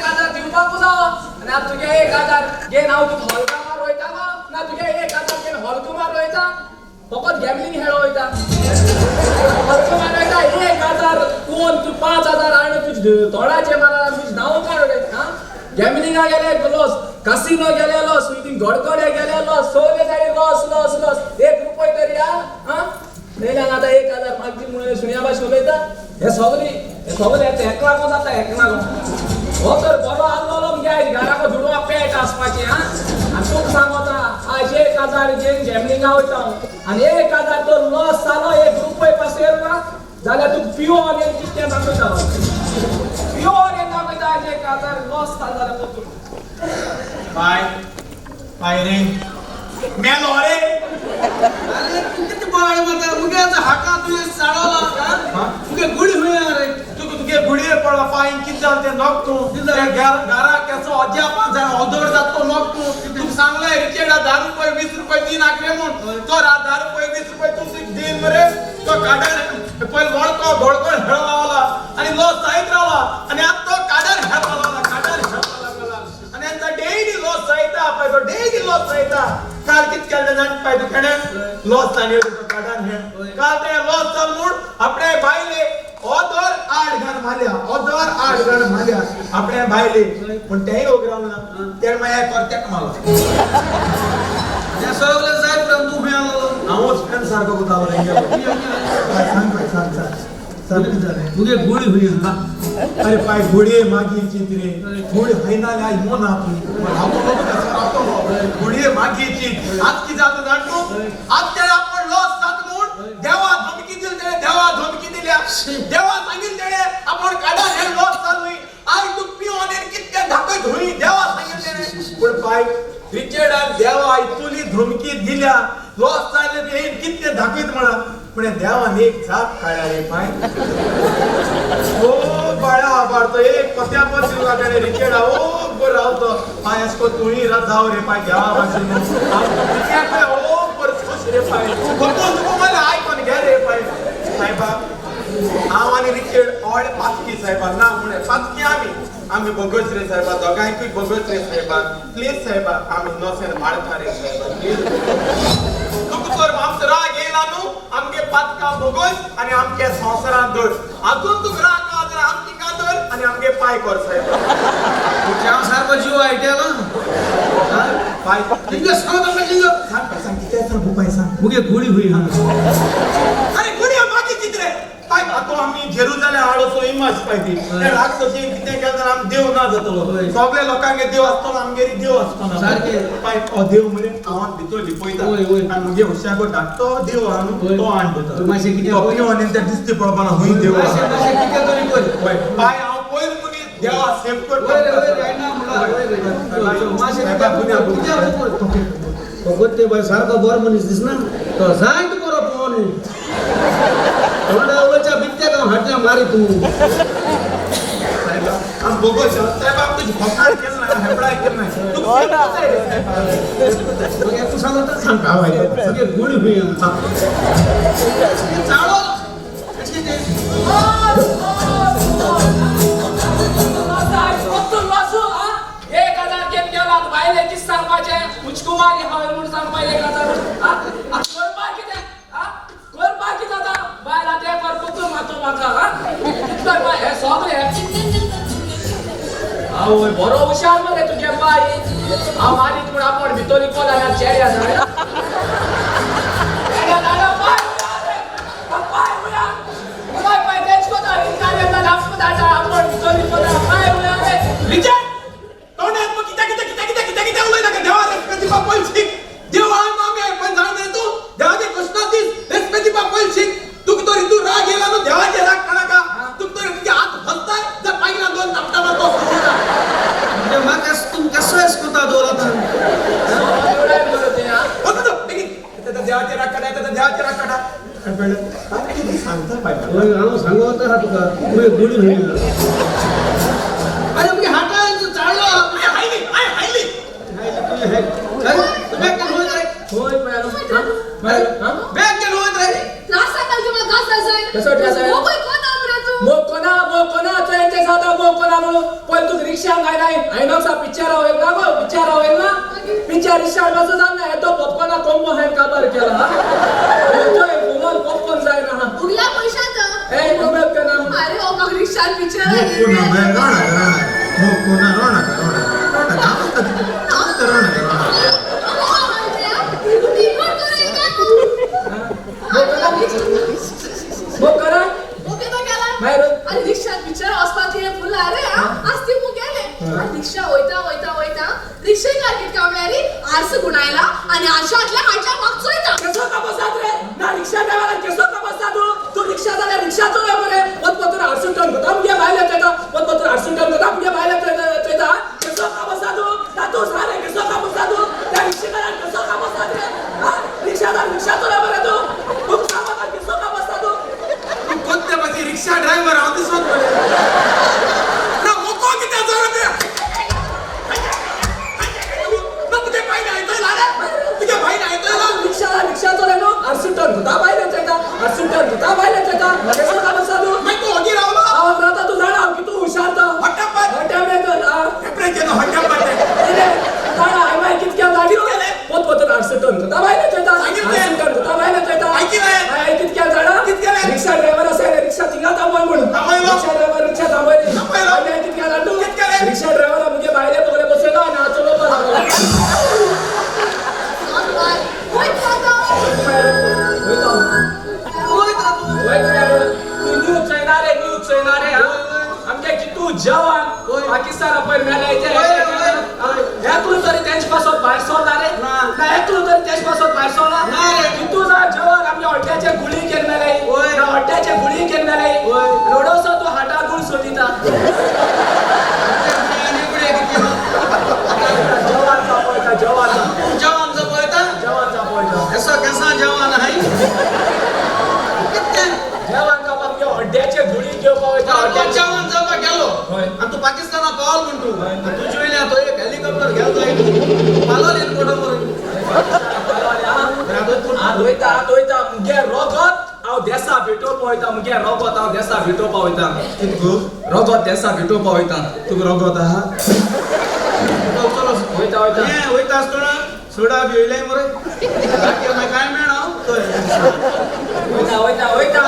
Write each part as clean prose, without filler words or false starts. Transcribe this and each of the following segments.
1000 दिवपाकूच जावो आनी आतां तुगे 1000 घेन हांव तुका हॉलकामार वयता गो ना तुगे 1000 घेन हॉलकुमार वयता फकत गॅमलिंग खेळो वयता हॉलकुमार वयता 1000 कोण तूं 5000 हाडून तुजे तोंडाचेर मारला तुजें नांव काड उडयता आं गॅमलिंगा गेले लॉस कासिनो गेले लॉस गडगडे गेले लॉस सगळे जागी लॉस लॉस लॉस 1 रुपये तरी आं आं वयल्यान आतां 1000 मागची म्हणून सुण्या भाशेन उलयता हे सगळी हे सगळे हेका लागून जाता हेका लागून हो तर बरो आहलोलो मगे आयज घराको दुडवा पेट आसपाची आं आनी तुका सांगता आयज 1000 घेवन गॅमलिंगा वयता हांव आनी 1000 तो लॉस जालो 1 रुपये पासून येयलो ना जाल्यार तुका पिवन येवन कितें दाखयता पिवन येवन दाखयता आयज 1000 लॉस जालो जाल्यार पोतून पाय पाय रे मेलो रे अरे किती बाळ मारता मुगे हाका तुवें साडवला मुगे गुडी हुंय रे तुका तुगे गुडयेर पडला पाय कितें जालें तें नोक तूं घरा केसो अजापां जाय अदर जाता तो नोक तूं तुका सांगलें रिचेडा 10 रुपये 20 रुपये दीन आखरे म्हूण तो 10 रुपये 20 रुपये तूं दीन मरे तो काडर पयलीं वळको घोडको हेळ लावला आनी लॉस जायत रावला आनी आतां तो काडर हेळपा लागला काडर हेळपा लागला आनी आतां डेली लॉस जायता पळय तो डेली लॉस जायता काल कितें केलें जाण पाय तूं खेणें लॉस जाली तो काडर हेळ काल तें लॉस जाल म्हूण आपणे बायले ओदर 8 घाण मारल्या ओदर 8 घाण मारल्या आपणे बायले पूण तेंय ओगरावना तेणें मागीर कोर्त्याक मारलो हें सगळें जायत पण तूं खंय आसलो हांवूच फ्रेंड सारको कोतालो तेंगेलो सांग पाय सांग सांग सांग कितें जालें मुगे गुडी हुंय अरे पाय घोडये मागीर चिंत रे घोडी हयना आयज मोना तूं रावतलो रावतलो घोडये मागीर चिंत आज कितें जाता जाण तूं आज तेणें आपण लॉस जाता म्हूण देवा धमकी दिली तेणें देवा धमकी दिल्या देवा सांगिल्लें तेणें आपण काडा हे लॉस जाल आज तूं पिवन येवन कितकें धाकयत हुंय देवा सांगिल्लें तेणें पूण पाय रिचर्डान देवा इतुली धमकी दिल्या लॉस जालें तें कितकें धाकयत म्हणा पूण देवान एक जाप काडल्या रे पाय ओ बाळा बाळतो एक पत्या पद दिवं तेणें रिचर्डा ओ बरो रावतो पाय अशें तुंय जाव रे पाय देवा भाशेन रिचर्ड पाय ओ बरो खोश रे पाय फक्त तुका मागीर आयकोन घे रे पाय सायबा हांव आनी रिचर्ड ऑड पातकी सायबा ना म्हणे पातकी आमी आमी बोगस रे सायबा दोगांयकूय बोगस रे सायबा प्लीज सायबा आमी नोसेन मारता रे सायबा प्लीज तुका तर आमचो राग येयला न्हू आमगे पातकां बोगस आनी आमगे संवसारांत धर आजून तुका राग आसा जाल्यार आमची कांदर आनी आमगे पाय कर सायबा हांव सारको जीव आयटेलो पाय तिंगा सांगता तिंगा सांग पाय सांग कितें सांग पाय सांग मुगे गुडी हुंय अरे गुडये मागीर चिंत रे पाय आतां आमी जेरुजालेम हाडोसो इमाज पाय ती ते राक्षसी कितें केलें जाल्यार आमी देव ना जातलो सगळे लोकांगे देव आसतलो आमगेर देव आसतना सारकें पाय हो देव मरे हांव भितर लिपयता आनी मुगे हुशाको धाकटो देव आहा न्हू तो हाड भितर मातशें कितें तो पिवन येवन तें दिश्टी पडपाना हुंय देव आसा मातशें कितें तरी कर वय पाय हांव पयलो मनीस देवा सेव करता फकत ते बाय सारको बरो मनीस दिसना तो जायत बरो पळोवन तोंडा उलोवच्या बित्त्याक हांव हाडल्या मारी तूं सायबा आम बोगस सायबा आम तुजी फकाण केलें ना हेबडाय केलें ना तुका सेव करताय रे सायबा मागीर तूं सांगता सांग हांव आयकता मुगे गुडी हुंय चाळो लॉस 1000 घेवन गेला बायले कितें सांगपाचें उचकुमारी हांवें म्हूण सांगपा 1000 आं करपा कितें आं करपा कितें आतां बायल आतां हें कर पुतून मारतो म्हाका आं कितें करपा हें सगळें आवय बरो हुशार मरे तुगे बाय हांव मारीत म्हूण आपूण भितर लिपलो जाल्यार चेड्या जाणा चेड्या जाणा पाय पाय उया पाय पाय तेच कोता रिंगाले जाल्यार आमकां धाडटा आपूण भितर लिपलो जाल्यार पाय उया रे रिचर्ड तोंडात मग कित्या कित्या कित्या कित्या कित्या कित्या उलयता का देवा रेस्पेद दिवपाक पयलीं शीक देव हांव आमी पण जाण मरे तूं देवाचे कृष्णा दीस रेस्पेद दिवपाक पयलीं शीक तुका तर हितून राग येयला न्हू देवाचे राग काडनाका तुका तर तुगे हात हसताय जर मागीर 2 थापटां मारतो म्हणजे म्हाका तूं कसो एस कोता दवर आतां वचून बेगीन देवाचे राग काडा देवाचे राग काडा कितें सांगता पाय हांव सांगता आहा तुका मुगे गुडी हुंय अरे मुगे हाता चाळलो हायली हायली बॅग केलं होय रे होय पळय बॅग केलं होय रे त्रास जाता की मला त्रास जाय कसो त्रास जाय? मोकय कोण रे तूं मोकोना मोकोना चोय सादा मोकोना म्हणून पयलीं तुका रिक्षान घाय आयनॉक्सा पिक्चर होईल ना गो, पिक्चर होईल ना. पिक्चर रिक्षार बसो जाण ना, येतो पॉपकॉर्ना कोंबो हांवें काबार केला. फुलोन पॉपकॉर्न जाय ना. उगला पैशात. ए कोबेप केना. अरे हो मग रिक्षार पिक्चर. आनी रिक्षात पिक्चर वचपाची हे फुल अरे आज ती गेले. रिक्षा वयता वयता वयता रिक्षेकार कितका म्हळ्यार आरस गुणायला आनी आरशांतल्या हाडल्या मागचो येता. केसो का बसतात रे ना रिक्षा ड्रायव्हरान केसो का बसता तू? तू रिक्षा जाल्यार रिक्षा चलय मरे. वत आरसून टर्न करता मुगे भायले चोयता, वत आरसून टर्न करता मुगे भायले चोयता. केसो का बसता तू? तातू सारे केसो का बसता तू? त्या रिक्षेकारान केसो का बसतात रे? रिक्षा जाल्यार रिक्षा चलय मरे तू. तू सांग केसो का बसता तू? तू कोणत्या माझी रिक्षा ड्रायव्हर हांव दिसत मरे ना मोको कित्याक जाणा ते? ना तुगे भायले आयतय रे, तुगे भायले आयतय. रिक्षा रिक्षा चलय न्हू, आरसून टर्न करता भायले चोयता, आरसून टर्न करता भायले चोयता. केसो का बसता तू? मागीर तूं ओगी रावलो. हांव रावता तूं जाणा हांव कितू हुशार तो. हट्टप्पा टेम्परेचर हट्टप्पा जाणा हांवें मागीर कितक्या जाणी पोत आरसून टर्न करता भायले चोयता, आरसून टर्न करता भायले चोयता. हांवें कितक्या जाणा रिक्षा ड्रायव्हर आसा रिक्षा थिंगा थांबय म्हणून. रिक्षा ड्रायव्हर रिक्षा थांबयली. हांवें कितक्या जाणा रिक्षा ड्रायव्हरा मुगे भायले बगले बसयलो आनी हांव चलोवपाक लागलो. तूं न्यूज चोयना रे, न्यूज चोयना रे. आमगे कितू जवान पाकिस्ताना पयर मेले. एकलो तरी तेंचे पासत भायर सरना रे ना, एकलो तरी तेंचे पासत भायर सरना रे. कितू जाण जवान आमगे हड्ड्याचे गुळी घेवन मेले, हड्ड्याचे गुळी घेवन मेले. रोडोसो तूं हाटा गुळ सोदिता. जवान जापयता, जवान जवान जापयता, जवान जापयता. ऐसा कैसा जवान है? जवान जावपाक आमगे हड्ड्याचे गुळी घेवपाक वयता. जवान जावपाक गेलो आनी तूं पाकिस्ताना पावल म्हण तूं तुजे वयल्यान तो एक हेलिकॉप्टर गेलो पालोल येवन कोटो मरे. वयता वयता मुगे रोगत हांव देसा भेटोवपा वयता. मुगे रोगत हांव देसा भेटोवपा वयता. रोगत देसा भेटोवपा वयता. तुका रोगत आहा? वयता वयता वयता आसतना सोडा बी येयलें मरे, बाकी मागीर कांय मेळना. वयता वयता वयता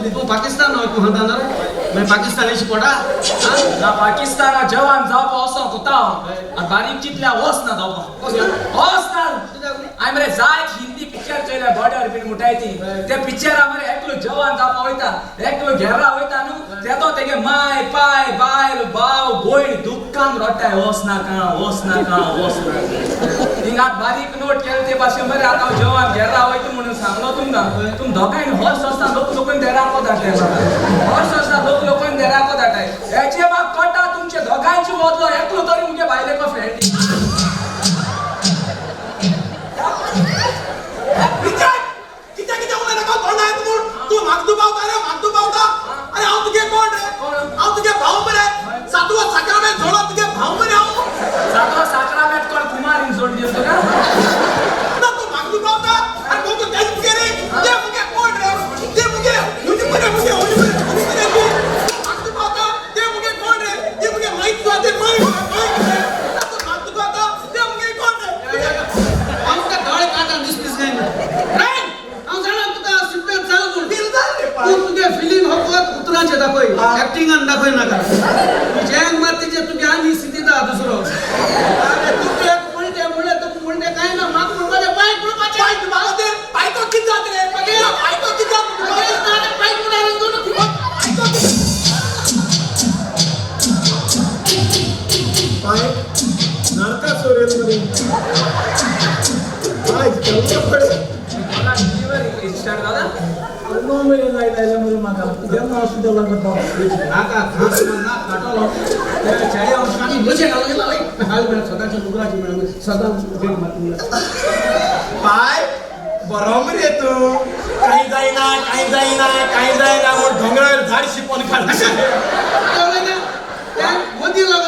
तूं पाकिस्तान तूं म्हणटा रे, मागीर पाकिस्तान पडा ना. पाकिस्ताना जवान जावपा वचोंक कोता हांव आनी बारीक चिंतल्या वच ना जावपाक, वच ना. हांवें मरे जायत हिंदी पिक्चर चोयल्या बॉर्डर बीन मुठाय ती. त्या पिक्चरा मरे एकलो जवान जावपा वयता, एकलो घेरा वयता न्हू, तेतो तेगे माय पाय बायल भाव भयण दुख्खान रडटाय, वच नाका वच नाका वच नाका. थिंगा बारीक नोट केले ते भाशेन मरे आतां हांव जवान घेरा वयता म्हणून सांगलो तुमकां. तुम दोगांयनी हर्ष आसता लोक लोकून देराको धाडटाय, हर्ष आसता लोक लोकून देराको धाडटाय. हेचे बाब कळटा तुमचे दोगांयची वतलो एकलो तरी मुगे बायलेको फ्रेंड. कित्याक कित्याक उलयता तोंडा येता म्हूण? तूं म्हाका दुबावता रे, म्हाका दुबावता. अरे हांव तुगे कोण रे? हांव तुगे भाव मरे. सातवो साक्रामेंत जोडलो तुगे भाव मरे हांव. सातवो साक्रामेंत कोण कुमारीन जोडली तुका? ना तूं म्हाका दुबावता. अरे कोण तूं तेज मुगे रे? ते मुगे कोण रे? ते मुगे हुजी मरे, मुगे हुजी मरे, हुजी मरे तूं. म्हाका दुबावता. ते मुगे कोण रे? ते मुगे मायक तुका ते मायक मायक रे. ना तूं म्हाका दुबावता. ते मुगे कोण रे? आमकां दोळे कांटा दिसतीस काय ना? हांव जाणा तुका सिप्पेन चाल म्हूण. तूं तुगे फिलींग फकत उतरांचेर दाखय, एक्टिंगान दाखय नाका. तुजें मात तिचें तुगे आनी स्थिती दा दुसरो. अरे तूं म्हणटे म्हणलें तुका म्हणटे कांय ना, म्हाका म्हणपाचें बायक म्हणपाचें. बायक म्हणपाचें, बायको कितें जाता रे? बायको कितें जाता? बायक म्हणल्यार पाय नरकासूर रे. पाय केवढे पडे. दादा नो मेरे लाईट आयला मरे म्हाका केन्ना वचून लागत. नाका खास ना काटलो चाळे आनी मजे घालून हाल मेळत सदांच्या लुगराची मेळत सदां पाय बरो मरे तूं. कांय जायना, कांय जायना, कांय जायना म्हूण दोंगरार झाड शिपोन काडलें. अशें. कळ्ळें ना? त्या मदीं लागो.